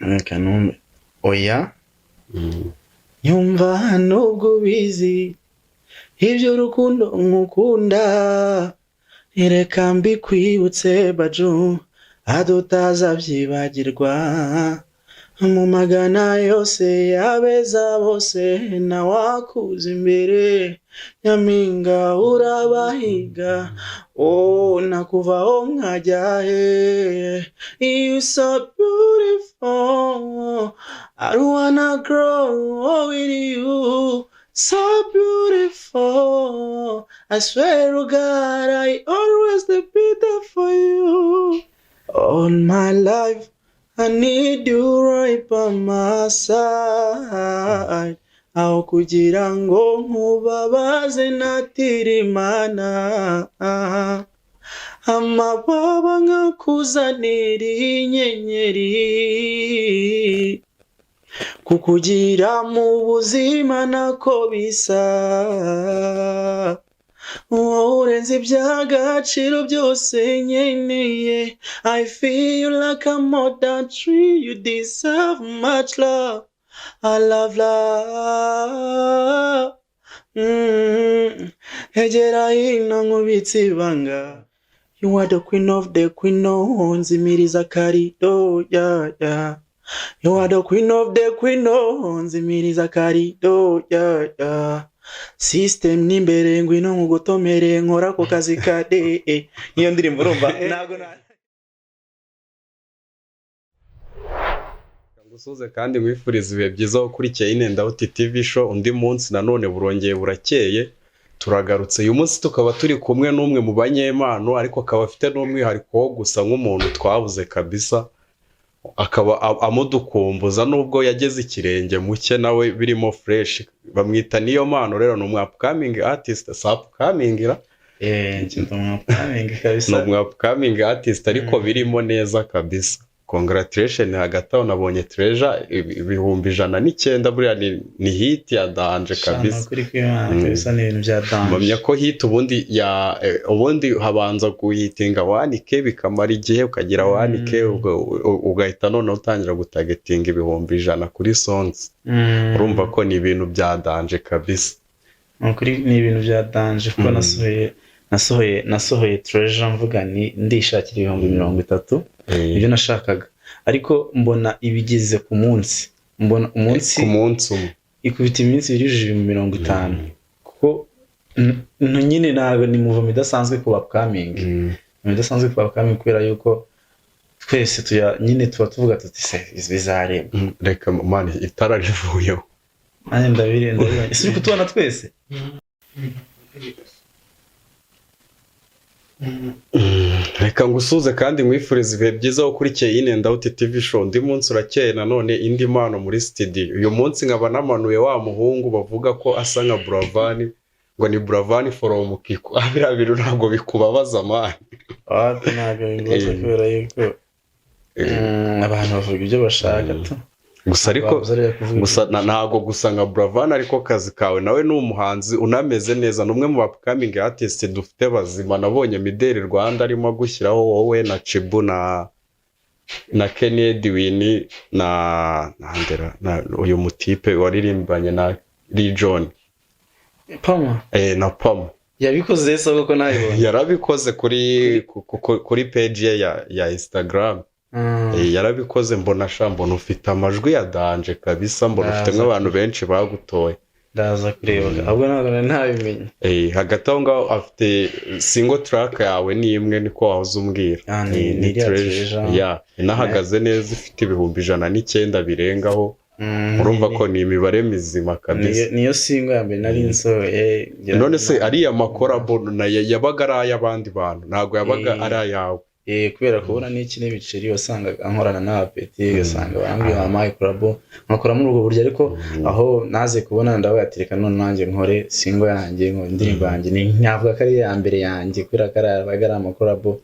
Reka numve. Oya. Nyumva, nubwo ubizi iby'urukundo nkukunda, reka mbikwibutse baju adutazabyibagirwa. Mu magana yose y'abeza bose, nawakuza imbere, nyampinga urabahiga. Oh, nakuvaho nkajya he? You so beautiful, I don't wanna grow with you. So beautiful, I swear to God I always be there for you. All my life I need you right by my side. Aho kugira ngo nkubabaze natira Imana amababa nkakuzanira inyenyeri, kukugira mu buzima nako bisa. Wowe urenze iby'agaciro byose nkeneye. I feel like a modern tree. You deserve much love. I love love. Egera hino nkubitse ibanga. You are the queen of the queen, oh, nzimiriza karido, yeah. You are the queen of the queen, oh, nzimiriza karido, yeah. System n'imbere, ngwino nkugotomere, nkora ako kazi ka de. Niyo ndirimbo, urumva ntabwo na Ngusuhuze kandi nkwifuriza ibihe byiza ukurikiye In and Out TV Show. Undi munsi nanone burongeye burakeye, turagarutse. Uyu munsi tukaba turi kumwe n'umwe mu banyempano, ariko akaba afite n'umwihariko wo gusa nk'umuntu twabuze kabisa, akaba amudukumbuza nubwo yageze ikirenge muke nawe birimo fresh. Bamwita Niyo Mpano. Rero ni umu upcoming artist, si upcoming ra? Eh, ndi umu upcoming Ni kabisa. umu upcoming artist, ariko birimo neza kabisa. Congratulation. Hagati aho nabonye Treasure 109,000, buriya ni hit ya danger kabisa. Kuri kw'Imana kabisa, ni ibintu bya danger. Mpamya ko hit ubundi ya ubundi habanza guhitinga 1K, bikamara igihe ukagira 1K, ugahita noneho utangira gutargetinga 100,000 kuri songs. Urumva ko ni ibintu bya danger kabisa. Ni ukuri, ni ibintu bya danger, kuko nasohoye Treasure mvuga ni ndishakira 30,000. Ibyo nashakaga, ariko mbona ibigeze ku munsi, mbona umunsi Ku munsi umwe. Ikubita iminsi 2 yujuje 50,000, kuko nyine ntabwo ni movement idasanzwe ku upcoming. Ni idasanzwe ku upcoming kubera yuko twese tuya nyine tuba tuvuga tuti: "Se bizarebwa?" Reka man, itara rivuyeho. Nanjye ndabire ndabibonye. Ese uri kutubona twese? Reka ngusuhuze kandi nkwifurize ibihe byiza ukurikiye In and Out TV Show. Undi munsi urakeye, nanone indi mpano muri studio. Uyu munsi nkaba namanuye wa muhungu bavuga ko asa nka Buravan, ngo ni Buravan from Kiko. Biriya bintu ntabwo bikubabaza, man? Wapi, ntabwo bibaza, kubera yuko abantu bavuga ibyo bashaka tu. Gusa ariko Babuze rero kuvuga gusa ibyo ntabwo gusa nka Buravan, ariko kazi kawe nawe ni umuhanzi unameze neza, ni umwe mu upcoming artist dufite bazima. Nabonye Mideli Rwanda arimo gushyiraho wowe na Chibu na Kenny Edwin na Ndera na uyu mutipe waririmbanye na Lee John. Pama. Eh, na Pamo. Yabikoze se koko? Nabibonye. Yarabikoze kuri page ye ya Instagram. Yarabikoze, mbona sha, mbona ufite amajwi ya danger kabisa, mbona ufite Ndaza. nk'abantu benshi bagutoye. Ndaza kureba, ahubwo ntabwo nari ntabimenye. Hagati aho ngaho afite single track yawe ni imwe, niko wahoze umbwira. Ah, ni iriya Treasure. Treasure. Yeah, inahagaze neza, ifite 109,000 birengaho. Urumva ko ni imibare mizima kabisa. Niyo single ya mbere nari nsohoye. None se ariya macollabo nayo yabaga ari ay'abandi bantu, ntabwo yabaga ari ayawe? Eh, kubera kubona n'iki n'ibiceri, wasangaga nkorana n'abapeti, ugasanga barambwiye wampaye collabo, nkakora muri ubwo buryo. Ariko aho naze kubona, ndavuga ati: "Reka none nanjye nkore single yanjye, nkore indirimbo yanjye." Ni nkavuga ko ari iya mbere yanjye, kubera ko ari amacollabo.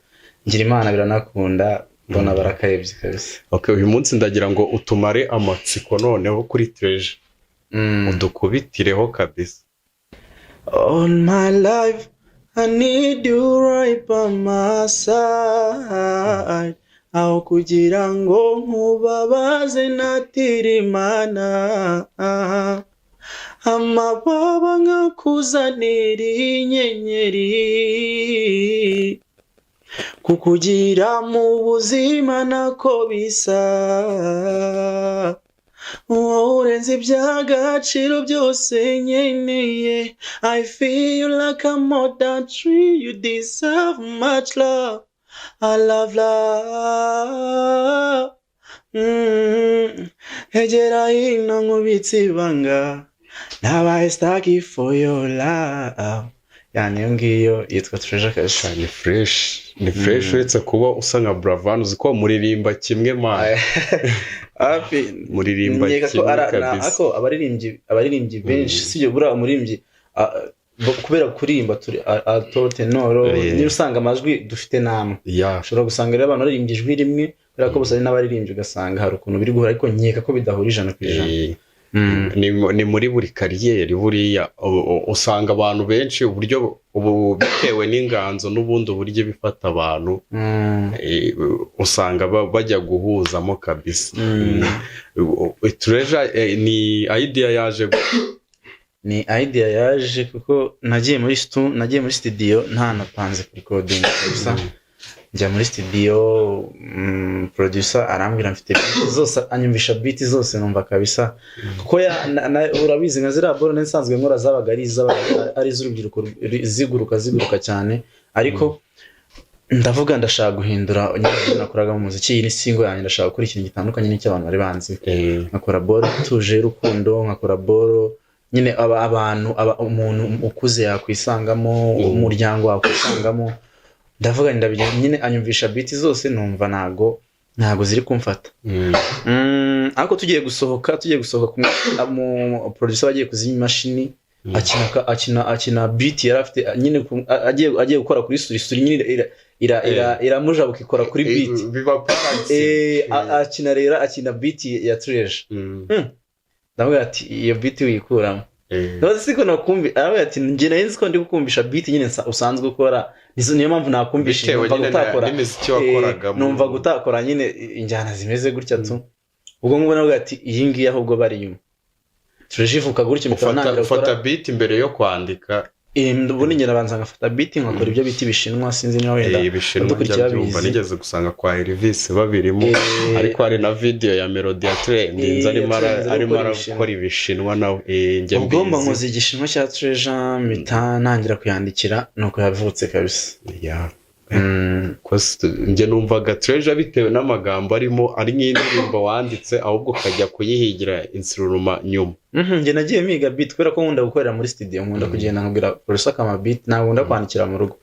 Ngira Imana biranakunda, mbona barakarebye kabisa. Okay, uyu munsi ndagira ngo utumare amatsiko noneho kuri Treasure, udukubitireho kabisa. All my life I need you right by my side. Aho kugira ngo nkubabaze natira Imana amababa nkakuzanira inyenyeri. Kukugira mu buzima nako bisa, wowe urenze iby'agaciro byose nkeneye. I feel like a modern tree, you deserve much love. I love love. Egera hino nkubitse ibanga, nabaye stuck for your love. Yani iyo ngiyo yitwa Treasure kabisa. Ni fresh, ni fresh. Uretse kuba usa nka Buravan, uzi ko muririmba kimwe, man? Hafi. Muririmba Nkeka ko kimwe kabisa. Ako abaririmbyi benshi, sibyo? Buriya umuririmbyi kubera kuririmba turi alto, tenor, niba usanga amajwi dufite namwe, ushobora gusanga rero abantu baririmbye ijwi rimwe, kubera ko bose ari n'abaririmbyi, ugasanga hari ukuntu biri guhura, ariko nkeka ko bidahura 100%. Ni muri buri career buriya usanga abantu benshi uburyo ubu bitewe n'inganzo n'ubundi uburyo bifata abantu, usanga bajya guhuzamo kabisa. Treasure, ni idea yaje gute? Ni idea yaje kuko nagiye muri studio ntanapanze kurikodinga kabisa. Njya muri studio, producer arambwira mfite beat zose, anyumvisha beat zose, numva kabisa kuko urabizi nka ziriya boro nsanzwe nkora zabaga ari iz'urubyiruko ziguruka ziguruka cyane, ariko ndavuga ndashaka guhindura nyine ibyo nakoraga mu muziki. Iyi ni single yanjye, ndashaka gukora ikintu gitandukanye n'icyo abantu bari banzi. Nkakora boro ituje y'urukundo, nkakora boro nyine aba abantu aba umuntu ukuze yakwisangamo, umuryango wakwisangamo. Ndavuga ndabigenza nyine, anyumvisha beat zose, numva ntago ziri kumfata. Ariko tugiye gusohoka mu producer bagiye kuzimya imashini, akina beat yari afite nyine agiye gukora kuri suri suri nyine iramujabuka ikora kuri beat. Biba parasi. Akina rero, akina beat ya Treasure. Ndavuga ati iyo beat wiyikuramo. Ndabaza siko nakumvi, aravuga ati njye nari nzi ko ndi kukumvisha beat nyine usanzwe ukora. Niyo mpamvu nakumvisha. Bitewe Numva nyine gutakora n'imiziki wakoragamo. Numva gutakora nyine injyana zimeze gutya tu. Ubwo ngubwo navuga ati iyi ngiyi ahubwo bari inyuma. Treasure ivuka gutyo, mpita Ufata ntangira ufata gukora. beat mbere yo kwandika? Ubundi njye nabanza ngafata beat nkakora ibyo bita ibishinwa, sinzi niba wenda Ibishinwa abadukurikira njya byumva. babizi. Nigeze gusanga kwa Elvis babirimo, ariko hari na video ya Melody ya trendinze arimo yatrendinze ari arimo gukora arakora ibishinwa nawe. Njye Ubwo mba mbizi. nkoze igishinwa cya Treasure, mpita ntangira kuyandikira, nuko yavutse kabisa. Njye numvaga Treasure bitewe n'amagambo arimo ari nk'indirimbo wanditse, ahubwo ukajya kuyihigira instrument nyuma. Njye nagiye miga beat kubera ko nkunda gukorera muri studio, nkunda kugenda nkabwira producer akama beat, ntabwo nkunda kwandikira mu rugo,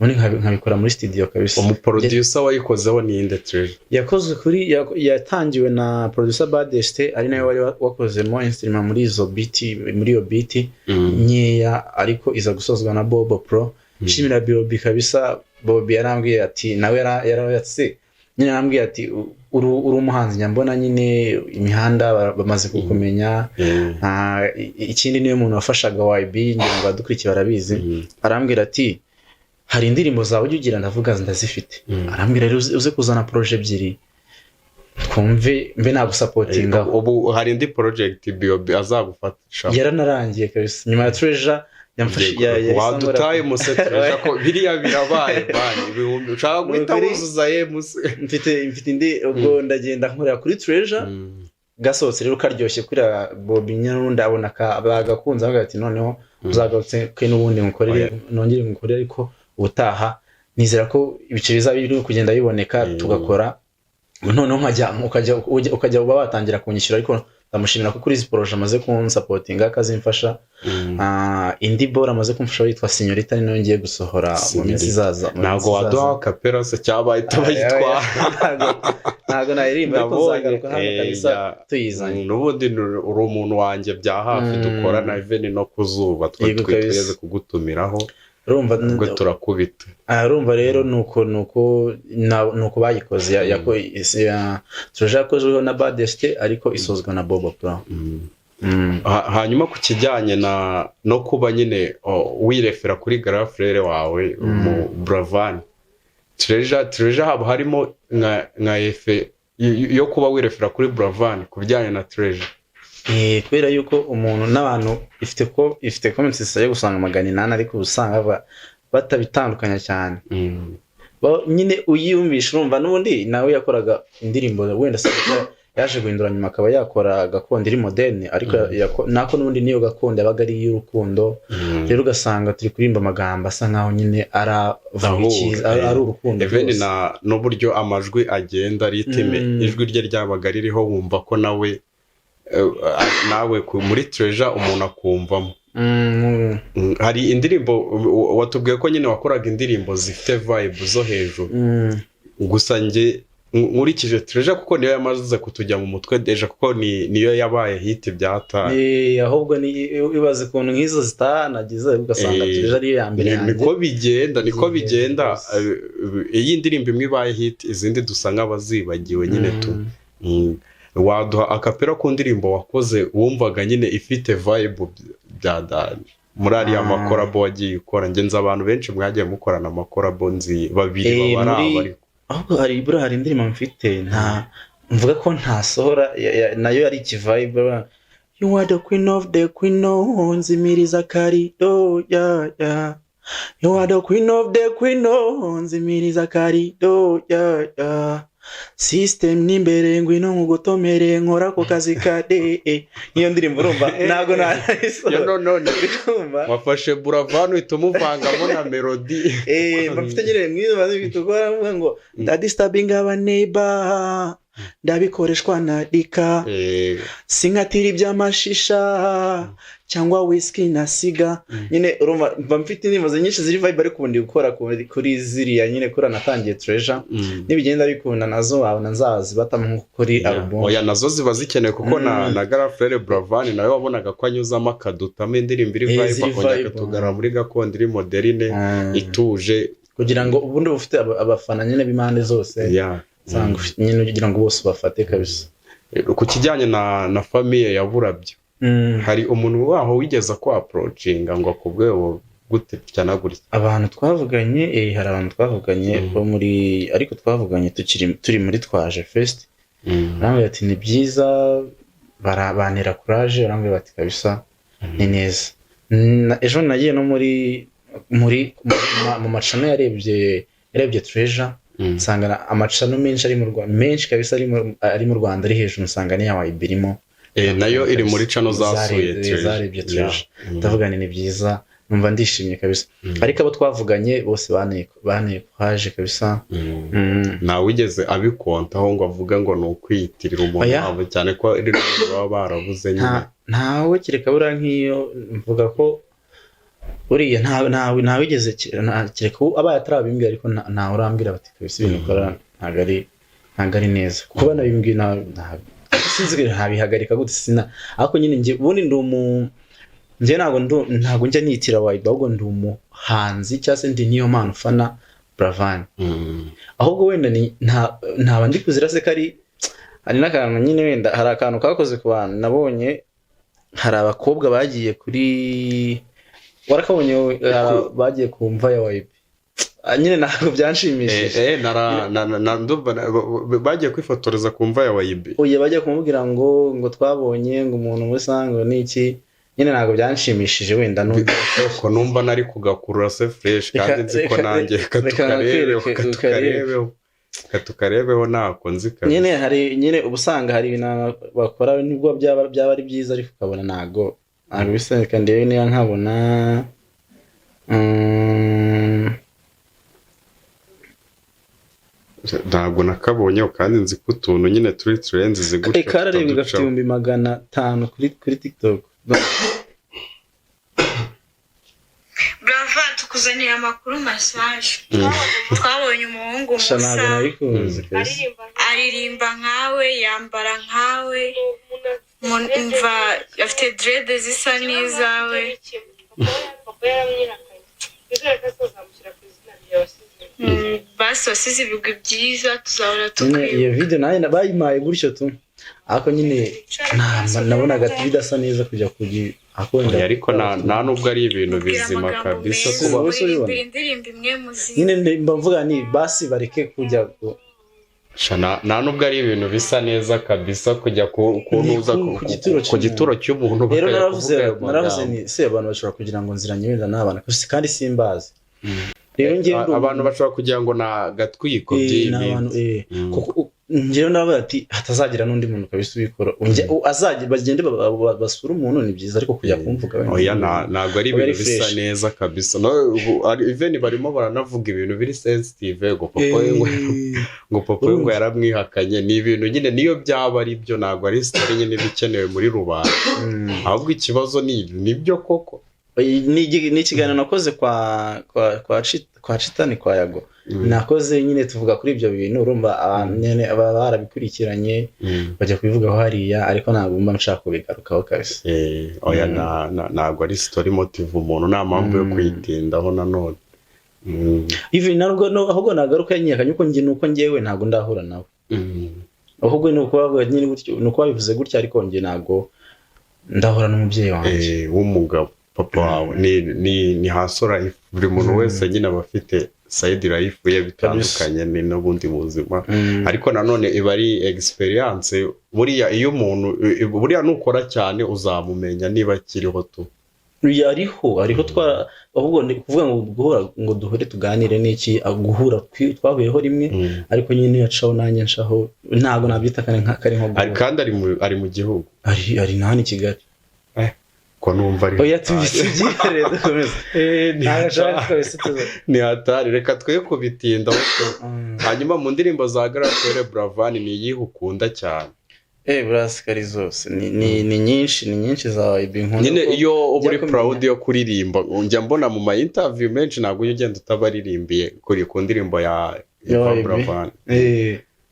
ubundi nkabikora muri studio kabisa. Umuproducer wayikozeho ni inde, Treasure? Yakozwe kuri yatangiwe na producer Badeste, ari nawe wari wakozemo instrument muri izo beat, muri iyo beat nkeya, ariko iza gusozwa na Bobo Pro. Nshimira Bobi kabisa. Bobi yarambwiye ati nawe yara nyine yarambwiye ati uri umuhanzi njya mbona nyine imihanda bamaze kukumenya. Ikindi niwe muntu wafashaga YB, ngira ngo abadukurikiye barabizi. Arambwira ati hari indirimbo zawe ujya ugira? Ndavuga ndazifite. Arambwira rero uze kuzana projet ebyiri twumve mbe nagusapotingaho. Ubu hari indi project Bobi azagufasha? Yaranarangiye kabisa, nyuma ya Treasure yamfashe yahise Wadutaye muse Treasure, ko biriya birabaye man, ibihumbi ushaka guhita Nukuri. wuzuza ye muse. Mfite indi, ubwo ndagenda nkorera kuri Treasure. Gasohotse rero karyoshye kuri Bobi nyine, n'ubundi abona bagakunze, avuga ati noneho uzagarutse ke n'ubundi ngukorere, Oya. nongere ngukorere, ariko ubutaha nizera ko ibice bizaba biri kugenda biboneka, tugakora noneho nkajya ukajya uba watangira kunyishyura. Ariko ndamushimira ko kuri izi projet amaze kunsapotinga akazimfasha. Indi bora amaze kumfasha yitwa Sinyorita, ni nayo ngiye gusohora mu minsi Sinyorita. izaza, mu Ntabwo minsi izaza. waduha acapella se cyangwa bahita bayitwara? Ntabwo naririmba, ariko Nabonye, nzagaruka hano kabisa tuyizanye. N'ubundi uri umuntu wanjye bya hafi, dukorana even no ku zuba Yego kabisa. twigeze kugutumiraho, Urumva ubwo turakubita. Urumva rero nuko bayikoze Treasure yakozweho na Badeste, ariko isozwa na Bobo Pro. Hanyuma ku kijyanye na no kuba nyine wirefera kuri grand frère wawe mu Buravan. Treasure haba harimo nka effet yo kuba wirefera kuri Buravan ku bijyanye na Treasure. Kubera yuko umuntu n'abantu ifite comments zisabye gusanga 800, ariko uba usanga batabitandukanya cyane. Nyine uyiyumvisha urumva n'ubundi nawe yakoraga indirimbo, wenda se yaje guhindura nyuma akaba yakora gakondo iri moderne, ariko nako n'ubundi niyo gakondo yabaga ari iy'urukundo. Rero ugasanga turi kuririmba amagambo asa nkaho nyine aravuga Ahura, icyiza, ari urukundo even rwose. na n'uburyo amajwi agenda, rythme, ijwi rye ryabaga ririho, wumva ko nawe muri Treasure umuntu akumvamo. Hari indirimbo watubwiye ko nyine wakoraga indirimbo zifite vibe zo hejuru. Gusa njye nkurikije Treasure, kuko niyo yamaze kutujya mu mutwe déjà, kuko niyo yabaye hit byataye. Ahubwo ni ibaze ukuntu nk'izo zitanagize, ugasanga Treasure ariyo ya mbere yanjye. Niko bigenda, niko Zigenda bigenda. rwose. Iyi ndirimbo imwe ibaye hit, izindi dusa nk'abazibagiwe nyine tu. Waduha a cappella ku ndirimbo wakoze wumvaga nyine ifite vibe bya danger muri ariya macollabo wagiye ukora? Ngenzi abantu benshi mwagiye mukorana amacollabo, nzi babiri baba ari aba ariko. Ahubwo hari, buriya hari indirimbo mfite nta mvuga ko ntasohora, nayo ari ikivibe. You are the queen of the queen, oh, nzimiriza karido, yeah, yeah. You are the queen of the queen, oh, nzimiriza karido, yeah, yeah. System n'imbere, ngwino nkugotomere, nkora ku kazi ka de. Nk'iyo ndirimbo urumva ntabwo nayisohora. Yo, none Urumva? wafashe Buravan uhita umuvangamo na Melody. Mba mfite nyine mwiza maze bitugora mvuga ngo ndadisturbinga aba neighbor, ndabikoreshwa na dika, sinkatira iby'amashisha cyangwa whisky na siga. Nyine urumva mba mfite indirimbo nyinshi ziri vibe, ariko ubu ndi gukora kuri ziriya nyine kuri natangiye Treasure. Nibigenda bikunda nazo wabona nzazibatamo nko kuri album. Oya, nazo ziba zikenewe kuko na grand frère Buravan nawe wabonaga ko anyuzamo akadutamo indirimbo iri vibe, ziri akongera vibe. akatugarura muri gakondo iri moderne ituje. Kugira ngo ubundi uba ufite abafana nyine b'impande zose, usanga nyine kugira ngo bose ubafate kabisa. Ku kijyanye na famille ya Burabyo, hari umuntu waho wigeze ko approachinga ngo akubwiye ngo gute cyane gutya? Abantu twavuganye, hari abantu twavuganye bo muri, ariko twavuganye tukiri turi muri Twaje Fest. Barambwira ati ni byiza, bantera courage, barambwira bati kabisa ni neza. Ejo nagiye no muri mu macano yarebye Treasure, nsanga amacano menshi ari mu Rwanda, menshi kabisa ari mu Rwanda ari hejuru, nsanga niya YB irimo. Nayo iri muri channel zasuye Treasure. Zarebye Treasure. Ndavuga ni byiza, numva ndishimye kabisa. Ariko abo twavuganye bose banteye courage kabisa. Ntawigeze abikontaho ngo avuge ngo ni ukwiyitirira umuntu Oya. wabo, cyane ko ari n'ibintu baba barabuze nyine? Ntawe, kereka buriya nk'iyo mvuga ko buriya ntawigeze, kereka ubu abaye atarabimbwira, ariko ntawe urambwira bati kabisa ibintu ukora ntabwo ari neza, kuko banabimbwiye sinzi ntabihagarika gute, sina. Ariko nyine njye ubundi ndi umu njye ntabwo njya nitira YB, ahubwo ndi umuhanzi cyangwa se ndi niyo mpano ufana Buravan. Ahubwo wenda ni ntaba ndi kuzira se ko ari hari n'akantu nyine, wenda hari akantu kakoze ku bantu nabonye, hari abakobwa bagiye kuri, warakabonye wowe? Hari bagiye ku mva ya YB. Nyine ntabwo byanshimishije. Ndumva bagiye kwifotoreza ku mva ya YB. Oya, bajya kumubwira ngo twabonye ngo umuntu muri ngo ni iki, nyine ntabwo byanshimishije wenda nubwo Ko numva nari kugakurura se fresh, kandi nzi ko nanjye reka reka tukarebeho, nakwereke, reka tukarebeho, reka tukarebeho, ntako nzi kabisa. Nyine hari nyine uba usanga hari ibintu bakora nibwo byaba ari byiza, ariko ukabona ntabwo bisa. Reka ndebe niba nkabona. Ntabwo nakabonye, kandi nzi ko utuntu nyine turi turenze gutyo Kararebwe, gafite tutaducaho. 500,000 kuri TikTok. Brava, tukuzaniye amakuru mashyashya. Twabonye umuhungu Sha, ntabwo musa nabikunze kabisa. Aririmba nkawe, yambara nkawe, mva afite dreads zisa n'izawe. Papa yaramwihakanye, nizere ko azamushyira ku izina rya wasize. Basi wasize ibigwi byiza, tuzahora Nyine iyo tukwibuka. video nanjye bayimpaye gutyo tu. Ariko nyine nabonaga bidasa neza kujya kugi akunda. Oya, ariko nta nubwo ari ibintu Mubwira bizima amagambo kabisa meza, kuba Wowe se ubibona? muririmbira indirimbo imwe muzizi. Nyine mba mvuga ni basi bareke kujya Sha, nta nubwo ari ibintu bisa neza kabisa kujya kunuza Ni ku gituro ku gituro cy'umuntu Rero bakajya naravuze kuvuga ayo naravuze magambo. ni se abantu bashobora kugira ngo nziranye wenda n'abana kandi simbazi. Rero njyewe ndi Abantu bashobora kugira ngo ni agatwiko by'iyi ni abantu minsi. Kuko njyewe navuga ati hatazagira n'undi muntu kabisa ubikora. Azajya bagende basure umuntu ni byiza, ariko kujya kumvuga wenda Oya, ntabwo ari Oya, ibintu ari bisa fresh. neza kabisa. No, ubu even barimo baranavuga ibintu biri sensitive ngo papa we ngo papa we ngo Urumva? yaramwihakanye. Ni ibintu nyine niyo byaba ari byo, ntabwo ari story nyine iba ikenewe muri rubanda. Ahubwo ikibazo ni nibyo koko. Ni ikiganiro nakoze kwa Chitani, kwa Yago. Nakoze nyine tuvuga kuri ibyo bintu. Urumva abantu nyine baba barabikurikiranye, bajya kubivugaho hariya, ariko ntabwo mba nshaka kubigarukaho kabisa. Oya, ntabwo ari story motive umuntu, nta mpamvu yo kuyitindaho nanone. Even ntabwo ahubwo nagaruka yanyihakanye, uko njye nuko njyewe ntabwo ndahura nawe. Ahubwo ni uko bavuga nyine gutyo, ni uko babivuze gutya, ariko njye ntabwo ndahura n'umubyeyi wanjye. W'umugabo, papa wawe ni hustle life. Buri muntu wese nyine aba afite side life ye bitandukanye ni n'ubundi buzima. Ariko nanone iba ari experience. Buriya iyo umuntu buriya nukora cyane uzamumenya niba akiriho tu. Uyu ariho twara, ahubwo ni kuvuga ngo guhura ngo duhure tuganire n'iki, guhura twahuyeho rimwe, ariko nyine iyo acaho nanjye nshaho, ntabwo nabyita kare nka kari nko Ari guhura. kandi ari mu gihugu? Ari na hano i Kigali. Ko numva ari Oya, hatari. Tubyihorere dukomeze. Ni Ntabwo nshaka hatari. kabisa tuza. Ni hatari, reka twe kubitindaho tu. Hanyuma mu ndirimbo za Garafere Buravan ni iyihe ukunda cyane? Burasikari zose ni nyinshi, ni nyinshi za ibi nkunda Nyine ko iyo uba uri njya kumenya. proud yo kuririmba, njya mbona mu ma interview menshi ntabwo ujya ugenda utabaririmbye kuri ku ndirimbo ya Ya Yvan YB. Buravan.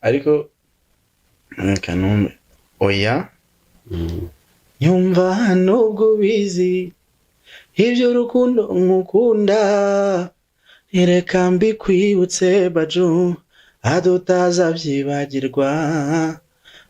Ariko reka numve oya. Nyumva nubwo ubizi iby'urukundo nkukunda, reka mbikwibutse baju adutazabyibagirwa.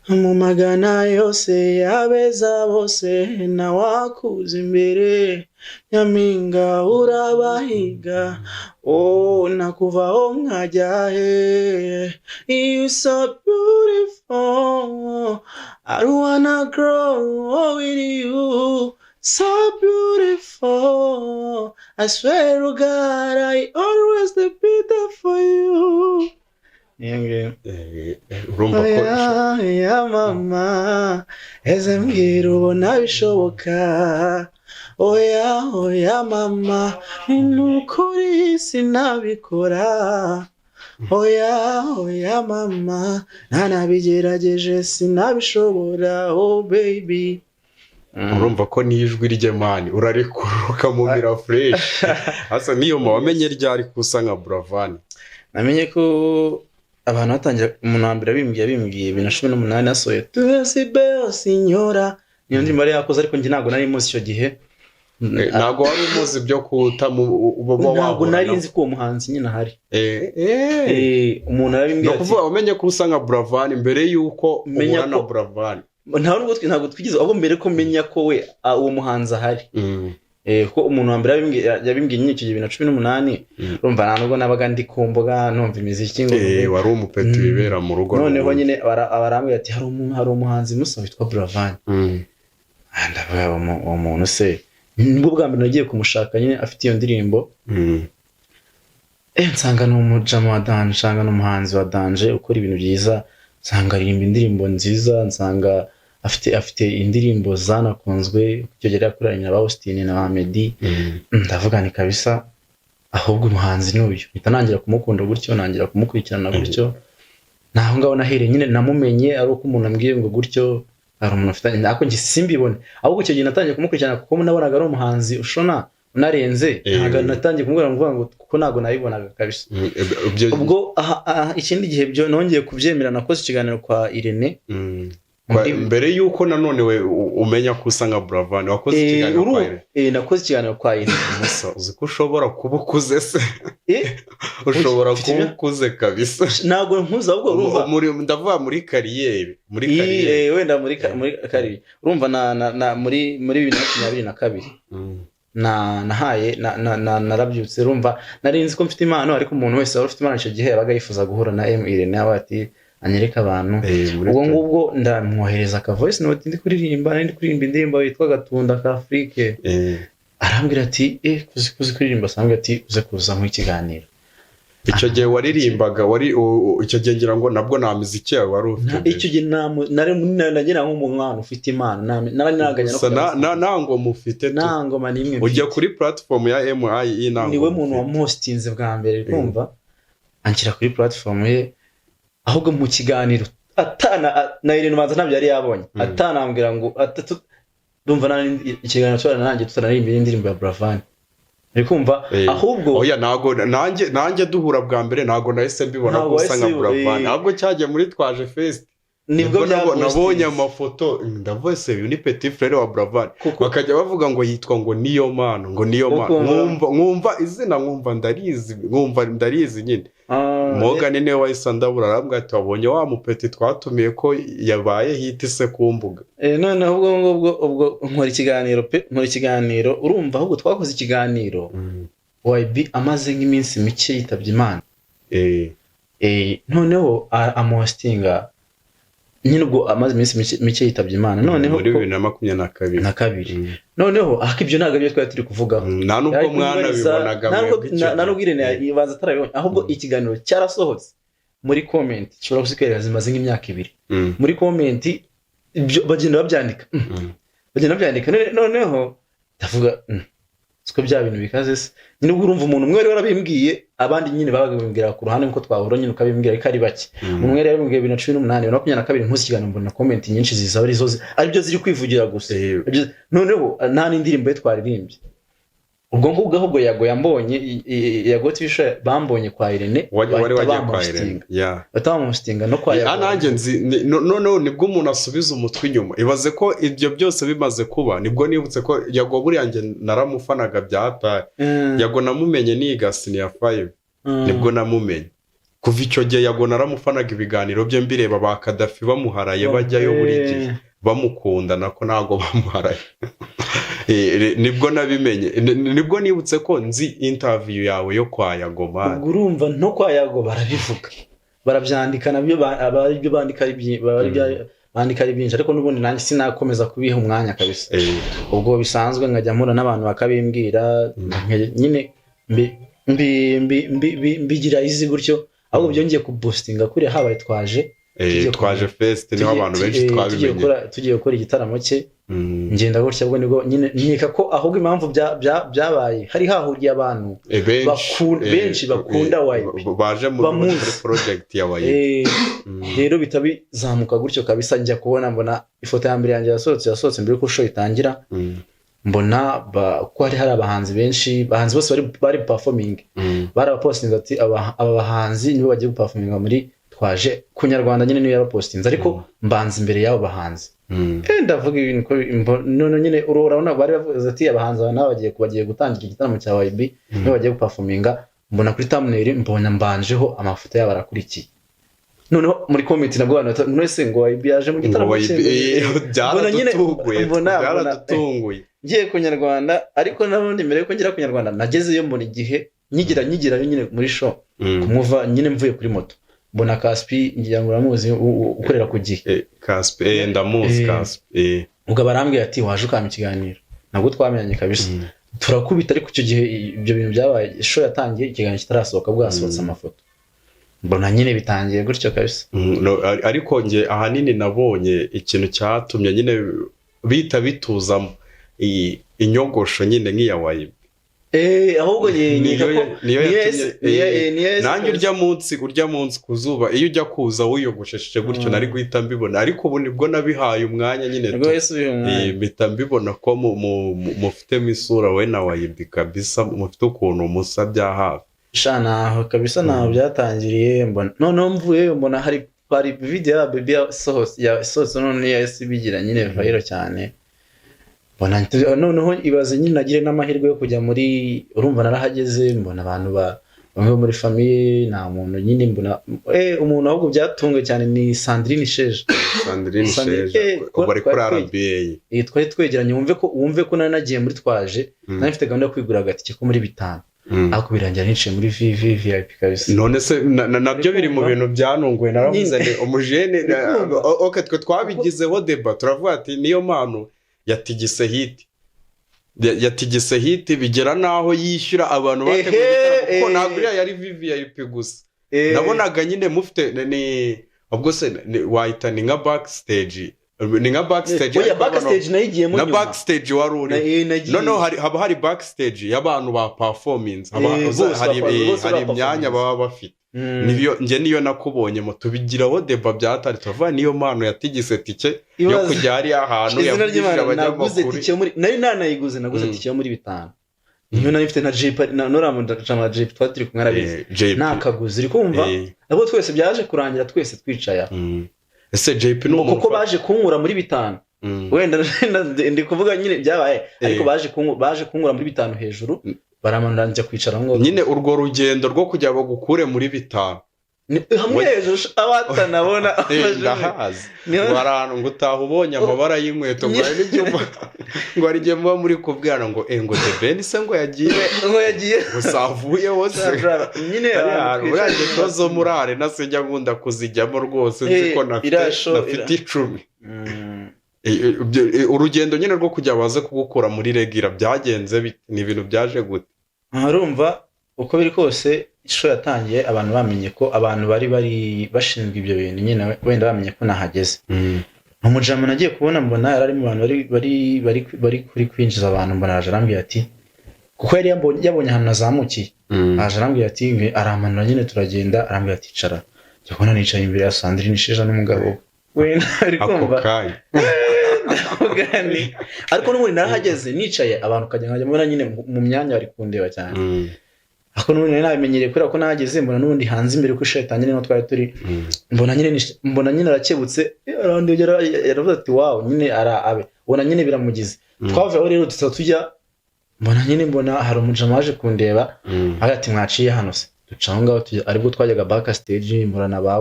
Mu magana yose y'abeza bose nawakuza imbere, nyampinga urabahiga. Oh, nakuvaho nkajya he? You so beautiful, I don't wanna grow with you. So beautiful, I swear to God I always be there for you. Niyo ngiyo. Urumva ko Oya, ya mama, eze mbwira ubona bishoboka? Oya, oya mama, ni ukuri sinabikora. Oya, oya mama, ntanabigerageje sinabishobora. Oh baby. Urumva ko n'ijwi rye man urarekura ukamumira fresh. Asa niyo ma wamenye ryari ko usa nka Buravan? Namenye ko abantu batangira, umuntu wa mbere abimbwiye 2018 yasohoye "Tusibe sinyora", niyo ndirimbo yari yakoze, ariko njye ntabwo nari muzi icyo gihe. Ntabwo wari umuzi byo kutamu uba Ntabwo wahura nari nawe. nzi ko uwo muhanzi nyine ahari. Umuntu Ni arabimbwiye ati ukuvuga wamenye ko usa nka Buravan mbere y'uko Menya uhura na ko- Buravan? Nta nubwo ntabwo twigeze, ahubwo mbere ko menya ko we uwo muhanzi ahari. Ko umuntu wa mbere yabimbwiye nyine icyo gihe 2018. Urumva nta nubwo nabaga ndi ku mbuga numva imiziki ngo Wari umupeti wibera mu rugo Noneho n'ubundi. nyine barambwira ati hari umuhanzi musa witwa Buravan. Ndavuga uwo muntu se, nibwo bwa mbere nagiye kumushaka nyine afite iyo ndirimbo. Nsanga ni umujama wa danger, nsanga ni umuhanzi wa danger ukora ibintu byiza, nsanga aririmba indirimbo nziza, nsanga afite indirimbo zanakunzwe icyo gihe yari yakoranye na ba Austin na ba Meddy. Ndavuga ni kabisa, ahubwo umuhanzi ni uyu. Mpita nangira kumukunda gutyo, nangira kumukurikirana gutyo. Naho ngaho nahereye nyine namumenye ari uko umuntu ambwiye ngo gutyo hari umuntu ufitanye, ariko njye simbibone. Ahubwo icyo gihe natangiye kumukurikirana kuko nabonaga ari umuhanzi ushona unarenze. Ntabwo natangiye kumubwira ngo ngo kuko ntabwo nabibonaga kabisa. Ubwo aha, ikindi gihe byo nongeye kubyemera, nakoze ikiganiro kwa Irene. Mbere y'uko nanone we umenya ko usa nka Buravan, wakoze ikiganiro kwa Irene. Nakoze ikiganiro kwa Irene. Musa, uzi ko ushobora kuba ukuze se? Eh, Ushobora mfite kuba ukuze kabisa. Ntabwo nkuze, ahubwo urumva Ndavuga muri carrière, muri carrière. Wenda muri carrière, urumva na muri 2022 na nahaye na, na, na, narabyutse, urumva nari nzi ko mfite impano, ariko umuntu wese wari ufite impano icyo gihe yabaga yifuza guhura na M Irene, nawe ati anyereke abantu. Muri Ubwo ngubwo ndamwohereza aka voice note ndi kuririmba, nari ndi kuririmba indirimbo yitwa Gatunda ka Afrique. Arambwira ati kuzi kuririmba, arambwira ati uze kuza mu ikiganiro. Icyo gihe waririmbaga wari icyo gihe ngira ngo nabwo nta miziki yawe wari ufite. Icyo gihe nari nagira nk'umwana ufite impano, nari naganya no Gusa kujya nta ngoma ufite tu. Nta ngoma n'imwe Ujya mfite. kuri platform ya MIE nta Niwe ngoma muntu ufite. wamuhostinze bwa mbere, kumva anshyira kuri platform ye, ahubwo mu kiganiro atana na Irene ubanza ntabyo yari yabonye, atanambwira ngo atatu, ndumva ikiganiro turanangiye tutanaririmba indirimbo ya Buravan, uri kumva? Ahubwo Oya, ntago nanjye duhura bwa mbere ntago nahise mbibona Ntabwo ko usa nka wahise Buravan, ahubwo cyagiye muri Twaje Fest nibwo nibwo nabonye byapostinze. amafoto, ndavuga se uyu ni petit frère wa Buravan? Kuko Bakajya bavuga ngo yitwa ngo niyo mpano, ngo niyo mpano. Ukumva- Nkumva izina, nkumva ndarizi, nkumva ndarizi nyine. Morgan niwe wahise andabura, arambwira ati wabonye wa mupeti twatumiye ko yabaye hit se ku mbuga? Noneho ubwo ngubwo ubwo nkora ikiganiro pe, nkora ikiganiro, urumva ahubwo twakoze ikiganiro YB amaze nk'iminsi mike yitabye Imana. Noneho amuhostinga nyine ubwo amaze iminsi mike yitabye Imana, noneho Muri 2022. Na kabiri. Noneho ariko ibyo ntabwo aribyo twari turi kuvugaho. Nta nubwo Yari kumubariza- mwanabibonaga mwebwe icyo nta nubwo gihe. Irene ibanza atarabibonye, ahubwo ikiganiro cyarasohotse, muri comment nshobora kuzikwereka, zimaze nk'imyaka 2. Muri comment ibyo bagenda babyandika. Bagenda babyandika. Noneho ndavuga, siko bya bintu bikaze se nyine. Ubwo urumva umuntu umwe wari warabimbwiye, abandi nyine babaga babimbwira ku ruhande nkuko twahura nyine ukabimbwira, ariko ari bake. Umwe yari yabimbwiye 2018, 2022, nkusi ikiganiro mbona comment nyinshi ziza arizo aribyo ziri kwivugira gusa. Noneho nta n'indirimbo ye twaririmbye ubwo ngubwo, ahubwo Yago yambonye Yago TV Show bambonye kwa Irene, Wari bahita wagiye kwa Irene. bamuhostinga. Bahita bamuhostinga no kwa Yago. Nanjye nzi noneho nibwo umuntu asubiza umutwe inyuma, ibaze ko ibyo byose bimaze kuba nibwo nibutse ko Yago buriya njye naramufanaga bya hatari. Yago namumenye niga senior five, nibwo namumenye. Kuva icyo gihe Yago naramufanaga, ibiganiro bye mbireba, ba Kadafi bamuharaye bajyayo buri gihe bamukunda, nako ntabwo bamuharaye. Nibwo nabimenye, nibwo nibutse ko nzi interview yawe yo kwa Yago man. Ubwo urumva no kwa Yago barabivuga, barabyandika nabyo, aba ari byo bandika, ari baba ari bandika ari byinshi, ariko n'ubundi nanjye sinakomeza kubiha umwanya kabisa. Ubwo bisanzwe nkajya mpura n'abantu bakabimbwira, nyine mbigira izi gutyo, ahubwo byongeye kuboostinga kuriya habaye Twaje. Twaje Fest niho abantu benshi twabimenye. Tugiye gukora igitaramo cye. Ngenda gutya, ubwo nibwo nyine nkeka ko ahubwo impamvu byabaye hari hahuriye abantu Benshi, benshi bakunda YB. Baje Bamuzi. muri project ya YB. Rero bihita bizamuka gutyo kabisa, njya kubona mbona ifoto ya mbere yanjye yasohotse mbere yuko show itangira. Mbona ko hari abahanzi benshi, abahanzi bose bari performing, barabapostinze ati aba bahanzi nibo bagiye guperforminga muri Twaje ku Nyarwanda nyine, niyo yarapostinze, ariko mbanza imbere y'abo bahanzi. Ndavuga ibintu ko none nyine urabona bari bavuze ati abahanzi aba nabo bagiye gutangira igitaramo cya YB, nibo bagiye guperforminga, mbona kuri thumbnail mbona mbanjeho, amafoto yabo arakurikiye. Noneho muri comment nabwo abantu bati mwese ngo YB yaje mu gitaramo Ngo cye. YB, Mbona nyine byaradutunguye, byaradutunguye. Ngiye ku Nyarwanda, ariko n'ubundi mbere yuko ngera ku Nyarwanda nagezeyo mbona igihe nyigirayo nyine muri show, kumuva nyine mvuye kuri moto mbona Kaspi, ngira ngo uramuzi, ukorera ku Gihe. Kaspi, ndamuzi. Kaspi. Ubwo barambwira ati waje ukampa ikiganiro, nabwo twamenyanye kabisa, turakubita, ariko icyo gihe ibyo bintu byabaye show yatangiye ikiganiro kitarasohoka, bwasohotse amafoto, mbona nyine bitangiye gutyo kabisa. No, ariko nge ahanini nabonye ikintu cyatumye nyine bita bituzamo iyi inyogosho nyine nk'iya YB. Ahubwo Niyo nkeka ko niyo niyo yatumye niyo nanjye urya munsi ku zuba iyo ujya kuza wiyogoshesheje gutyo, nari guhita mbibona, ariko ubu nibwo nabihaye umwanya nyine Nibwo wahise ubiha umwanya. Mpita mbibona ko mufitemo isura we na YB kabisa, mufite ukuntu musa bya hafi. Sha, naho kabisa, naho byatangiriye. Mbona noneho mvuyeyo mbona hari Hari video ya Baby yasohotse none yahise ibigira nyine viral cyane. Mbona noneho ibaze nyine nagire n'amahirwe yo kujya muri, urumva narahageze mbona abantu bamwe bo muri famille, nta muntu nyine mbona, umuntu ahubwo byatunguye cyane ni Sandrine Sheja. Sandrine Sandrine, Sheja ko ubu ari kuri twari RBA. Twari twegeranye, wumve ko nari nagiye muri twaje, nari mfite gahunda yo kwigura agatike ko muri bitanu, ariko birangira niciye muri VVVIP kabisa. None se nabyo biri mu bintu byanunguye, naravuze Nyine. ni umujene. Urikumva? Okay, twe twabigizeho débat, turavuga ati niyo mpano yatigise hit. Yatigise hit bigera n'aho yishyura abantu bateguye igitaramo, kuko ntabwo iriya yari VVIP gusa. Nabonaga nyine mufite ni ubwo se wahita ni nka backstage, ni nka backstage Oya, ariko backstage nayigiyemo na nyuma. Backstage wari uri Nagiye. Noneho haba hari backstage y'abantu ba performance, Bose hari bose hari ba imyanya performance. baba bafite. Niyo njye niyo nakubonyemo, tubigiraho débat bya hatari, turavuga niyo mpano yatigise tike yo kujya hariya hantu, Izina yavugishije ry'Imana, naguze abanyamakuru. tike yo muri, nari nanayiguze, naguze tike yo muri bitanu, niyo nari mfite na JP na nuriya jama JP twari turi kumwe arabizi. JP. Nakaguze, uri kumva? Nabwo twese byaje kurangira twese twicaye aho. Ese JP ni umuntu Kuko baje kunkura muri bitanu. Wenda ndi kuvuga nyine byabaye, ariko baje kunkura muri bitanu hejuru, baramanura njya kwicara aho ngaho. Nyine urwo rugendo rwo kugira bagukure muri bitanu. Hamwe hejuru abatanabona. Ndahazi. Ngo hari ahantu ngo utaha ubonye amabara y'inkweto, ngo hari n'ibyuma, ngo hari igihe muba muri kubwirana ngo ngo The Ben se ngo yagiye, ngo yagiye, gusa avuyeho se nyine hariya ahantu hantu twicaye. buriya show zo muri arena sinjya nkunda kuzijyamo rwose, nzi ko nafite Iriya show, nafite 10. Urugendo nyine rwo kujya baze kugukura muri regular byagenze bite? Ni ibintu byaje gute? Urumva uko biri kose show yatangiye abantu bamenye ko abantu bari bashinzwe ibyo bintu nyine wenda bamenye ko nahageze. Umujama nagiye kubona mbona yari ari mu bantu bari kuri kwinjiza abantu, mbona araje arambwira ati, kuko yari yabonye ahantu nazamukiye, araje arambwira ati aramanura nyine turagenda, arambwira ati icara. Njya kubona nicaye imbere ya Sandrine Sheja n'umugabo we, ari Ako kumva kanya. Ndavuga ni ariko n'ubundi narahageze nicaye, abantu ukajya nkajya mbona nyine mu myanya bari kundeba cyane, ariko n'ubundi nari nabimenyereye kubera ko nahageze mbona n'ubundi hanze imbere ko show yatangiye niho twari turi, mbona nyine arakebutse, arandebye, yaravuze ati wow, nyine ara abe ubona nyine biramugize. Twavuye aho rero tuza tujya, mbona nyine mbona hari umujama waje kundeba, agira ati mwaciye hano se, duca aho ngaho tujya, aribwo twajyaga backstage, mbona na ba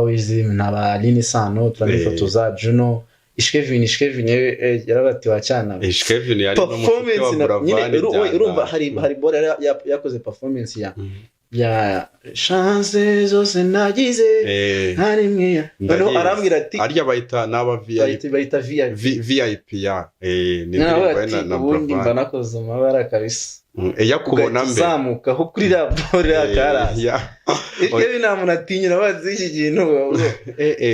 Wizi na ba Aline Sano turanifotoza, Juno, Ishkevin yaravuze ati wacyana. Kevin yari n'umushuti wa Performance nyine Buravan. Urumva hari bora yakoze performance ya chance zose nagize nta rimwe noneho Ndayizi. arambwira ati Arya bayita n'aba VIP. Bayita VIP. VIP ya ni Nawe indirimbo ye ati na ubundi mba Buravan. nakoze amabara kabisa. Yakubona Ugahita mbere uzamukaho kuri iriya bore karasi. Ishkevin nta muntu atinyura bazi iki kintu.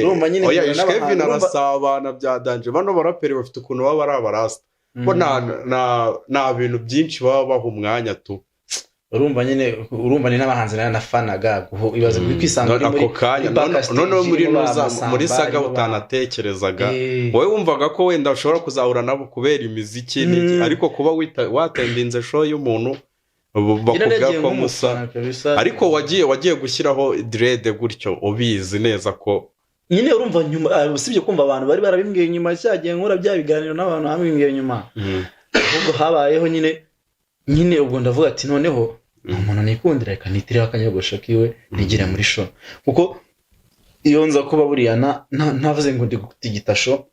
Urumva nyine Oya, mpura n'abahanzi, Kevin arasabana bya danger. Bano baraperi bafite ukuntu baba ari abarasta bo, nta bintu byinshi baba baha umwanya tu. Urumva nyine, urumva ni n'abahanzi nayo nafanaga ibaze kuri kwisanga uri muri Ako kanya muri backstage, noneho muri irimo ba nuza Masamba, muri saga irimo utanatekerezaga, wowe wumvaga ko wenda ushobora kuzahura nabo kubera imiziki n'iki, ariko kuba watendinze show y'umuntu Nyine bakubwira nagiye ko musa nk'umufana kabisa. Ariko wagiye gushyiraho dread gutyo ubizi neza ko Nyine urumva nyuma, usibye kumva abantu bari barabimbwiye nyuma, cyagiye nkora bya biganiro n'abantu bambimbwiye nyuma, ahubwo habayeho nyine ubwo ndavuga ati noneho umuntu nikundira reka nitireho akanyogosho kiwe nigire muri show, kuko iyo nza kuba buriya ntavuze ngo ndi gutigita show,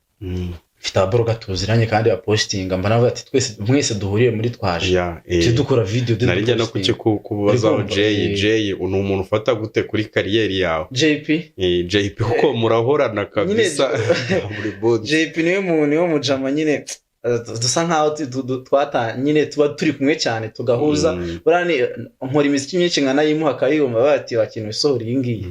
mfite ababoroga tuziranye kandi bapositinga, mba navuga ati twese mwese duhuriye muri twaje, tujye dukora video. Nari njya no kukikubazaho. Uri kumva? Jay, Jay ni umuntu ufata gute kuri career yawe? JP. JP, kuko murahorana kabisa buri munsi. JP niwe muntu, niwe mujama nyine, dusa nkaho nyine tuba turi kumwe cyane tugahuza. Buriya nkora imiziki myinshi nkanayimuha akayumva, bati wakintu isohora iyi ngiyi.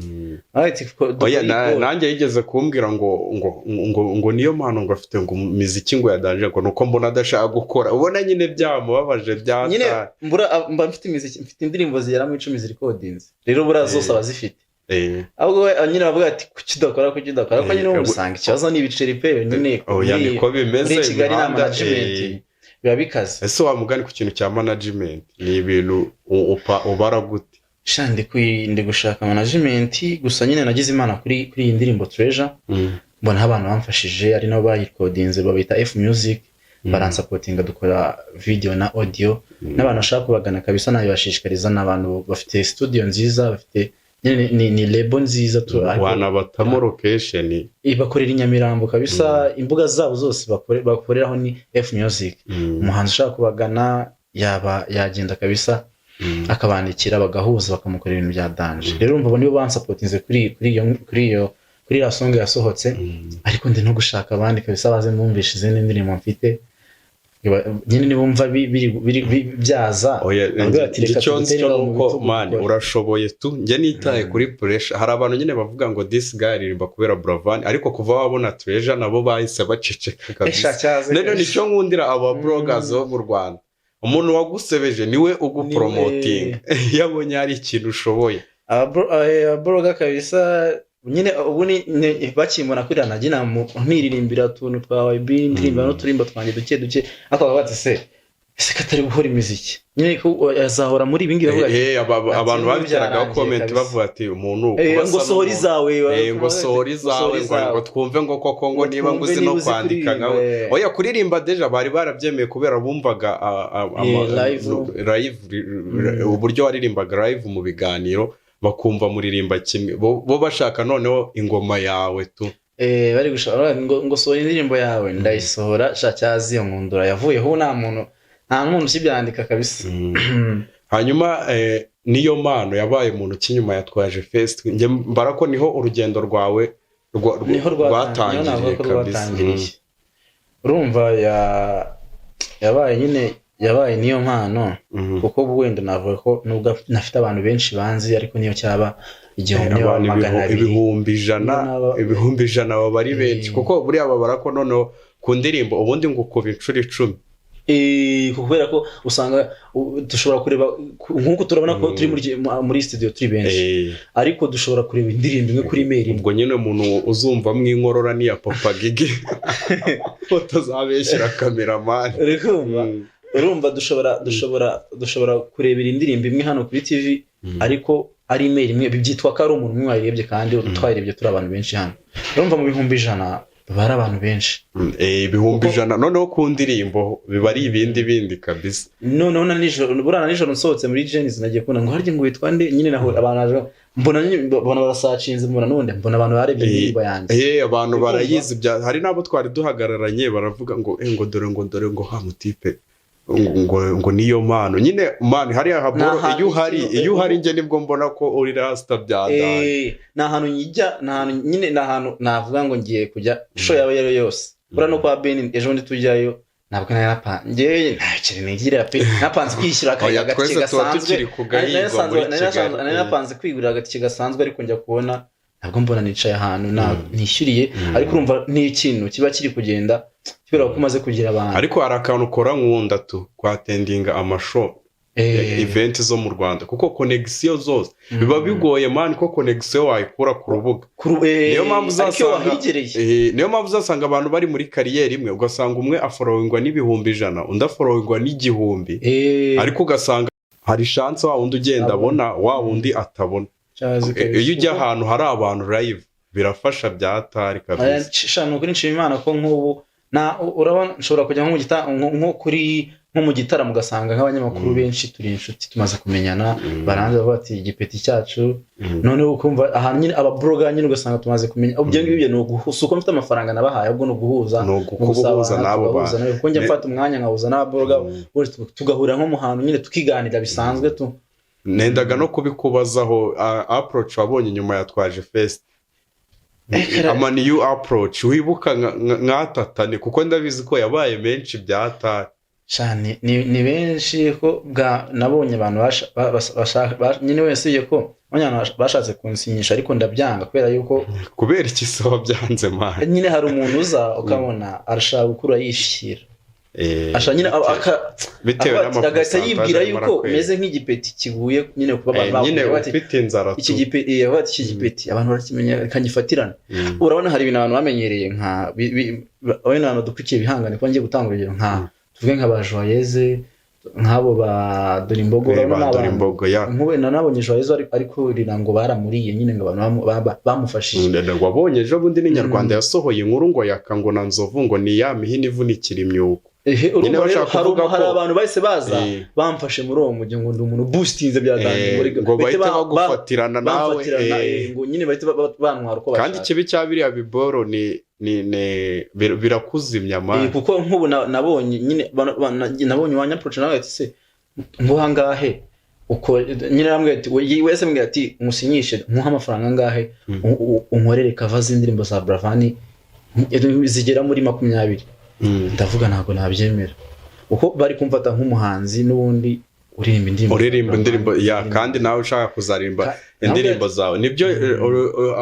Bati Oya, dukore iyi. Nanjye yigeze kumbwira ngo niyo mpano ngo afite ngo imiziki ngo ya danger, ngo nuko mbona adashaka gukora, ubona nyine byamubabaje. Nyine byata mbura mba mfite imiziki, mfite indirimbo zigera mu 10 zirikodinze, rero buriya zose aba azifite, ahubwo we nyine bavuga ati kuki udakora, kuki udakora, ariko nyine usanga ikibazo ni ibiceri pe nyine. Oya, niko bimeze. Muri Kigali nta Imihanda, management, biba bikaze. Ese wa mugani ku kintu cya management ni ibintu ubara gute? Sha, ndi gushaka management. Gusa nyine nagize Imana kuri iyi ndirimbo Treasure, mbonaho abantu bamfashije, ari nabo bayikodinze, babita F Music, baransapotinga, dukora video na audio. N'abantu bashaka kubagana kabisa nabibashishikariza, ni abantu bafite studio nziza, bafite nyine ni label nziza tu, ariko Wanabatamo location. Bakorera i Nyamirambo kabisa. Imbuga zabo zose bakoreraho ni F Music. Umuhanzi ushaka kubagana yaba yagenda kabisa, akabandikira, bagahuza, bakamukorera ibintu bya danger. Rero urumva abo nibo bansapotinze kuri iriya song yasohotse. Ariko ndi no gushaka abandi kabisa baze mwumvishe izindi ndirimbo mfite. Nyine nibumva byaza, Oya, bavuga bati, "Reka icyo nzi cyo tugutere mu nuko bitugu man, dukore." urashoboye tu. Njye nitaye kuri pressure. Hari abantu nyine bavuga ngo this guy aririmba kubera Buravan, ariko kuva wabona Treasure nabo bahise baceceka kabisa. Esha, cyaze Rero kabisa. nicyo nkundira aba bloggers bo mu Rwanda: umuntu wagusebeje niwe ugupromotinga iyo abonye hari ikintu ushoboye. Ababloga kabisa nyine ubu bakimbona kuri nagira niririmbira utuntu twa YB, ndirimba n'uturimbo twanjye duke duke, ariko bakavuga bati: "Se ese ko atari gukora imiziki nyine, ko azahora muri ibi ngibi?" Bavuga ati, Abantu ati, babiteragaho "Byarangiye comment kabisa." bavuga ati umuntu Eh, kuba asa ngo sohora n'umuntu- izawe. Ngo sohora izawe, ngo twumve, ngo koko ngo Ngo niba ngo twumve uzi no niba uzi kwandika kuririmba, nkawe. Oya, kuririmba déjà bari barabyemeye kubera bumvaga Live. Live, uburyo waririmbaga live mu biganiro, bakumva muririmba kimwe, bo bashaka noneho ingoma yawe tu. Bari gushaka ngo sohora indirimbo yawe. Ndayisohora sha, cyazi iyo nkundura yavuyeho, nta muntu ukibyandika kabisa. Hanyuma niyo mpano yabaye muntu kinyuma ya Twaje Fest. Njye mbara ko niho urugendo rwawe Niho rwatangiriye, rwatangiriye navuga ko kabisa. rwatangiriye. Urumva yabaye nyine, yabaye niyo mpano, kuko ubu wenda navuga ko nubwo nafite abantu benshi banzi, ariko niyo cyaba 1000, niyo Abantu 200. 100,000. Niyo naba- 100,000 baba ari benshi, kuko buriya babara ko noneho ku ndirimbo ubundi ngo ukuba inshuro 10. Kubera ko usanga dushobora kureba nk'uko turabona ko turi muri studio turi benshi, ariko dushobora kureba indirimbo imwe kuri mail imwe. Ubwo nyine umuntu uzumvamo inkorora ni iya Papa Gigi, utazabeshyira cameraman. Uri kumva? Urumva dushobora kurebera indirimbo imwe hano kuri TV, ariko ari email imwe, byitwa ko ari umuntu umwe wayirebye, kandi twayirebye turi abantu benshi hano. Urumva mu 100,000 baba ari abantu benshi. Ibihumbi Kuko- ijana noneho ku ndirimbo biba ari ibindi bindi kabisa. Noneho na nijoro, buriya na nijoro nsohotse muri Jenizi, nagiye kubona ngo harya ngo witwa nde nyine, naho abantu baje, mbona nyine, mbona barasacinze, mbona n'ubundi mbona abantu barebye indirimbo yanjye. Abantu Uri kumva? barayizi bya, hari n'abo twari duhagararanye baravuga ngo ngo dore, ngo dore, ngo ha mutipe, ngo niyo mpano nyine man hariya haboro. Ni ahantu Iyo uhari, iyo uhari njye nibwo mbona ko uri rasta bya danger. Ni ahantu njya, ni ahantu nyine, ni ahantu navuga ngo ngiye kujya show yaba iyo ari yo yose. Buriya no kwa Ben ejo bundi tujyayo, ntabwo nari napanze, njyewe nta kintu nigirira pe, napanze kwishyura Oya, agatike twese tuba gasanzwe. tukiri ku gahigo muri Kigali. Nari napanze kwigurira agatike gasanzwe, ariko njya kubona ntabwo mbona nicaye ahantu nishyuriye. Ariko urumva ni ikintu kiba kiri kugenda kubera ko umaze kugira abantu. Ariko hari akantu ukora nkunda tu, kwatendinga amashow, event zo mu Rwanda, kuko connection zose biba bigoye man ko connection wayikura ku rubuga. Niyo mpamvu Ariko iyo uzasanga wahigereye. Niyo mpamvu uzasanga abantu bari muri career imwe, ugasanga umwe aforowingwa n'100,000, undi aforowingwa n'1000, ariko ugasanga hari chance wa wundi ugenda abona wa wundi atabona. Cyazi kabisa. Iyo ujya ahantu hari abantu live birafasha bya hatari kabisa. Sha, ni ukuri nshima Imana ko nk'ubu na urabona nshobora kujya nko kuri nko mu gitaramo, ugasanga nk'abanyamakuru benshi turi inshuti, tumaze kumenyana, baranze bavuga ati igipeti cyacu. Noneho ukumva ahantu nyine ababloga nyine ugasanga tumaze kumenya. Ibyo ngibyo ni uguhuza, uko mfite amafaranga nabahaye, ahubwo ni uguhuza, Ni ukubuhuza n'abo tugahuza bantu. nabo, kuko njya mfata umwanya nkahuza n'ababloga, bose tugahurira nko mu hantu nyine tukiganira bisanzwe tu. Nendaga no kubikubazaho, approach wabonye nyuma ya Twaje Fest, ama new approach wibuka nkatatane, kuko ndabizi ko yabaye menshi bya hatari. Sha, ni benshi ko bwa nabonye abantu nyine wese usibye ko nabonye abantu bashatse kunsinyisha, ariko ndabyanga kubera yuko Kubera iki se wabyanze man? Nyine hari umuntu uza ukabona arashaka gukura yishyira, ashaka nyine Bitewe agahita yibwira n'amapercentage arimo yuko arakwereka. umeze nk'igipeti kiguye nyine kuba abantu Nyine bakubwira bati, ufite inzara iki tu. gipeti, bavuga ati iki gipeti abantu barakimenya, reka ngifatirane. Urabona hari ibintu abantu bamenyereye nka wenda abantu badukurikiye bihangane kuba ngiye gutanga urugero, nka tuvuge nka ba Joyeze. Nk'abo ba Dorimbogo, urabona ba ni abantu. Dorimbogo ya. Nk'ubu nanabonye Joyeuse ari kurira ngo baramuriye nyine, ngo abantu bamufashije. Wabonye ejo bundi n'Inyarwanda yasohoye inkuru ngo Yaka ngo na Nzovu ngo ni ya mihini ivunikira imyuko. Ehe, Nyine urumva rero bashaka hari kuvuga hari ko- abantu bahise baza bamfashe muri uwo mujyi ngo ndi umuntu boostinze bya danger, ngo bahite bahite bagufatirana nawe. Bamfatirana, ngo nyine bahite bantwara uko Kandi bashaka. ikibi cya biriya biboro ni birakuzimya man. Kuko nk'ubu nabonye nyine nabonye uwanyapproach nawe ati: "Se nguha angahe?" Uko nyine arambwira ati wese ambwira ati: "Musinyishe, nkuha amafaranga angahe, unkorere cover z'indirimbo za Bravani zigera muri 20." Ndavuga ntabwo nabyemera, kuko bari kumfata nk'umuhanzi n'ubundi uririmba indirimbo za Uririmba Bravani, indirimbo ya uririmba. Kandi nawe ushaka kuzaririmba indirimbo zawe, nibyo.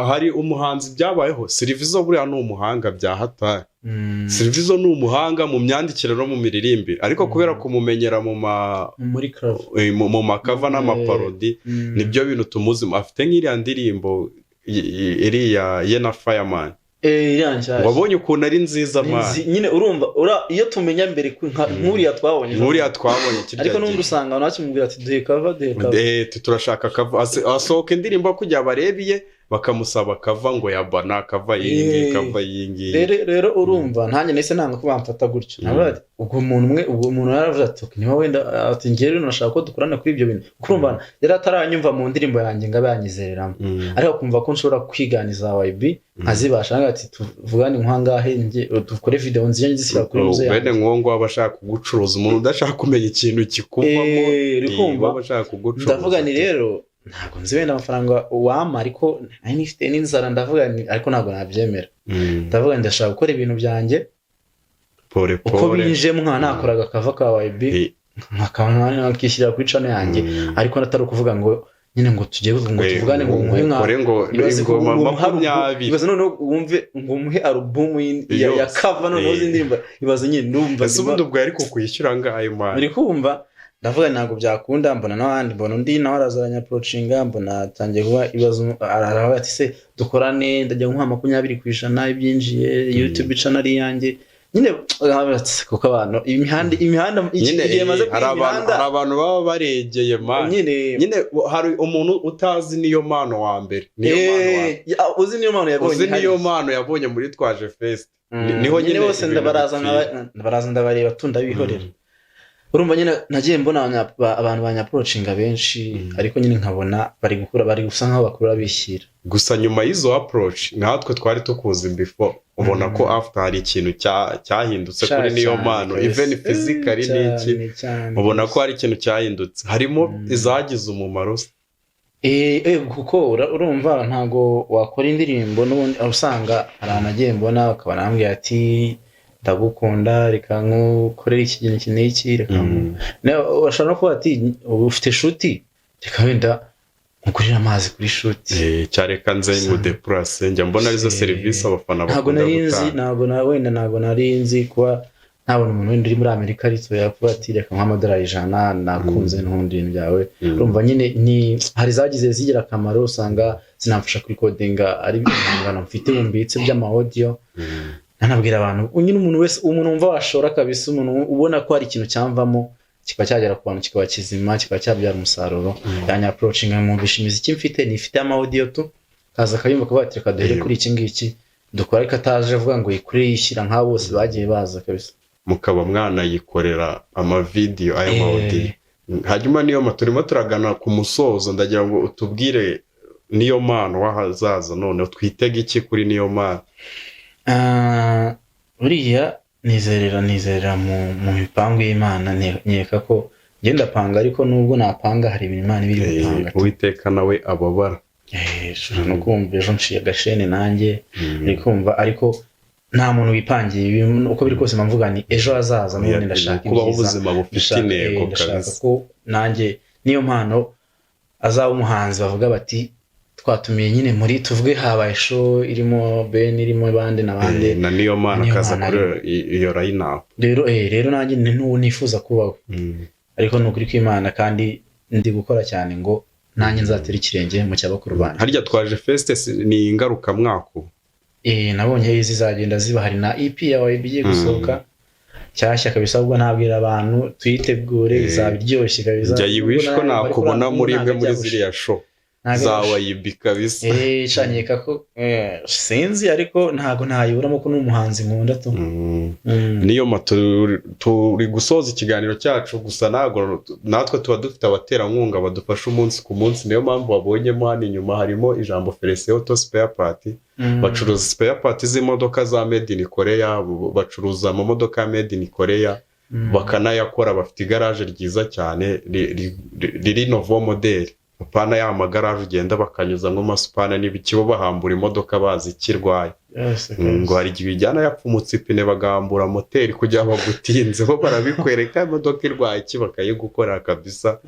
Hari umuhanzi byabayeho, Serivizo, buriya ni umuhanga bya hatari. Serivizo ni umuhanga mu myandikire no mu miririmbire, ariko kubera kumumenyera mu ma muri cover, mu ma cover n'amaparody, nibyo bintu tumuzimo. Afite nk'iriya ndirimbo iriya ye na Fireman. Iriya nshyashya. Wabonye ukuntu ari nziza Ni man. Nyine urumva iyo tumenya mbere nk'uriya twabonye ejo Nk'uriya twabonye kirya ariko n'ubundi gihe. usanga abantu bakimubwira ati: "Duhe cover, duhe cover." Turashaka cover. Asohoka indirimbo kugira barebiye, bakamusaba cover ngo yabana cover iyi ngiyi, cover iyi ngiyi. Rero urumva ntanjye nahise nanga ko bamfata gutyo. Navuga ati, ubwo umuntu umwe, ubwo umuntu yaravuze ati: "Okay, niba wenda," ati: "Njyewe rero nashaka ko dukorana kuri ibyo bintu," kuko urumva yari ataranyumva mu ndirimbo yanjye ngo abe yanyizereramo, ariko akumva ko nshobora kwigana iza YB nkazibasha. Aravuga ati: "Tuvugane nkangahe, njye dukore video nziza nzishyira kuri muze Bene yanjye." nk'uwo nguwo aba ashaka kugucuruza, umuntu udashaka kumenya ikintu kikuvamo. Uri kumva? Aba ashaka kugucuruza. Ndavuga ni rero ntabwo nzi wenda amafaranga wampa, ariko nari nifite n'inzara. Ndavuga ni ariko ntabwo nabyemera. Ndavuga ndashaka gukora ibintu byanjye Pore uko pore. binjemo, nkaba nakoraga cover ka YB, nkakaba nkakishyira kuri channel yanjye, ariko atari ukuvuga ngo nyine ngo tugiye ngo tuvugane ngo muhe nka ukore ngo ibaze ko ingoma ngo umuhe 20. Ibaze noneho wumve ngo umuhe album ya Yose. cover noneho z'indirimbo. Ibaze nyine, ndumva Ese ubundi ubwo yari kukwishyura angahe man? Uri kumva, ndavuga ntabwo byakunda. Mbona n'abandi, mbona undi nawe araza aranyapproachinga, mbona atangiye kuba ibibazo, aravuga ati: "Se dukorane, ndajya nkuha 20% ibyinjiye, YouTube channel ari iyanjye." Nyine aravuga ati: "Se, kuko abantu imihanda iki Nyine gihe maze hari kwiga abantu imihanda." Hari abantu baba baregeye man. Nyine Nyine hari umuntu utazi niyo mpano wa mbere, niyo mpano wa Uzi niyo mpano yabonye uzi niyo hariya. mpano yabonye muri Twaje Fest. Niho nyine nyine bose ibintu ndabaraza bipfira. Baraza ndabareba tu, ndabihorera. Urumva nyine nagiye mbona abantu banyapproachinga benshi, ariko nyine nkabona bari gukura, bari gusa nkaho bakura bishyira. Gusa nyuma y'izo approach, nkatwe twari tukuzi before, ubona ko after hari ikintu cyahindutse kuri niyo Cyane mpano, kabisa. even physically n'iki. Cyane, cyane. Ubona ko hari ikintu cyahindutse, harimo izagize umumaro se. Kuko urumva ntabwo wakora indirimbo n'ubundi aho usanga hari ahantu nagiye mbona bakaba barambwira ati: "Ndagukunda, reka nkukorere iki kintu iki n'iki, reka bashobora no kuba ati: "Ubu ufite shoot, reka wenda nkukurire amazi kuri shoot." Cyareka nze ngudepurase, njya mbona arizo serivisi abafana Ntabwo bakunda nari nzi gutanga. Ntabwo na wenda ntabwo nari nzi kuba ntabona umuntu wenda uri muri Amerika ariko yakuba ati: "Reka nk'amadolari 100, nakunze nkunda ibintu byawe." Urumva nyine ni hari zagize zigira akamaro, usanga zinamfasha kurikodinga ari ibihangano mfite bumbitse by'ama audio. Nanabwira abantu nyine, umuntu wese, umuntu wumva washora kabisa, umuntu ubona ko hari ikintu cyamvamo kikaba cyagera ku bantu, kikaba kizima, kikaba cyabyara umusaruro, yanyapproachinga, mwumvisha imiziki mfite, nifite ama audio tu, kaza akayumva akavuga ati: "Reka duhere kuri iki ngiki dukora," ariko ataje avuga ngo yikure yishyira nk'abo bose bagiye baza kabisa. Mukaba mwanayikorera amavideyo ayo ma audio. Hanyuma niyo turimo turagana ku musozo, ndagira ngo utubwire niyo mpano w'ahazaza, noneho twitege iki kuri niyo mpano? Ah, buriya nizerera mu mipango y'Imana. Nkeka ko ngenda panga, ariko nubwo napanga hari ibintu Imana iba iri gupanga. Uwiteka nawe ababara. Ushobora no kumva ejo nciye agashene nanjye, uri kumva, ariko nta muntu wipangiye ibi. Uko biri kose mvuga ni ejo hazaza n'ubundi ndashaka kubaho ibyiza. Ubuzima bufite intego Ndashaka kabisa. ko nanjye niyo mpano azaba umuhanzi bavuga bati twatumiye nyine muri, tuvuge habaye show irimo Ben, irimo bande na bande, Na niyo mpano Niyo akaza mpano. kuri iyo line-up. Rero nanjye ni n'uwo nifuza kubaho, ariko ni ukuri kw'Imana kandi ndi gukora cyane ngo nanjye nzatere ikirenge mu cya bakuru banjye. Harya Twaje Fest ni ingarukamwaka ubu? Nabonye zizagenda ziba, hari na EP yawe igiye gusohoka. Nshyashya kabisa, ahubwo nabwira abantu tuyitegure, izaba iryoshye kabisa. Njya yiwish ko Nubwo nawe nakubona ariko muri imwe ntabwo muri ajya ziriya show ntabwo za ajya wayibi kabisa. Shanyeka ko sinzi, ariko ntabwo ntayiburamo ko ni umuhanzi nkunda tu. Niyo ma turi gusoza ikiganiro cyacu, gusa ntabwo natwe tuba dufite abaterankunga badufasha umunsi ku munsi. Niyo mpamvu wabonyemo hano inyuma harimo ijambo Felicien Auto Spare Part. Bacuruza spare part z'imodoka za made in Korea, bacuruza amamodoka ya made in Korea, bakanayakora. Bafite igaraje ryiza cyane riri nouveau modèle, apana ya magaraje ugenda bakanyuzamo amasupana n'ibiki, bo bahambura imodoka bazi icyo irwaye. Ngo hari igihe ujyana yapfumutse ipine, bagahambura moteri kugira ngo bagutinze. Bo barabikwereka imodoka irwaye iki, bakayigukorera kabisa.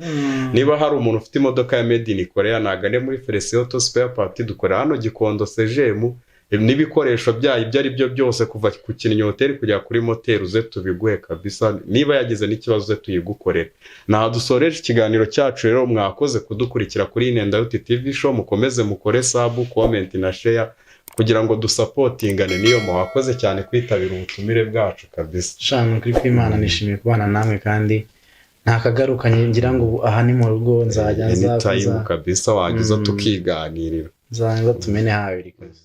Niba hari umuntu ufite imodoka ya made in Korea, nagane muri Felicien Auto Spare Part. Dukorera hano Gikondo Sejemu, n'ibikoresho byayo ibyo ari byo byose, kuva ku kinyoteri kugera kuri moteri, uze tubiguhe kabisa. Niba yagize n'ikibazo, uze tuyigukorere. Naha dusoreje ikiganiro cyacu rero. Mwakoze kudukurikira kuri Inendawuti TV Show. Mukomeze mukore sub, comment na share kugira ngo dusapotingane. Niyo mwakoze cyane kwitabira ubutumire bwacu kabisa. Shana kuri kw'Imana, nishimiye kubana namwe kandi nta kagaruka. Ngira ngo ubu aha ni mu rugo, nzajya nza Anytime kabisa wajya uza tukiganirira. Nza tumene habiri kabisa.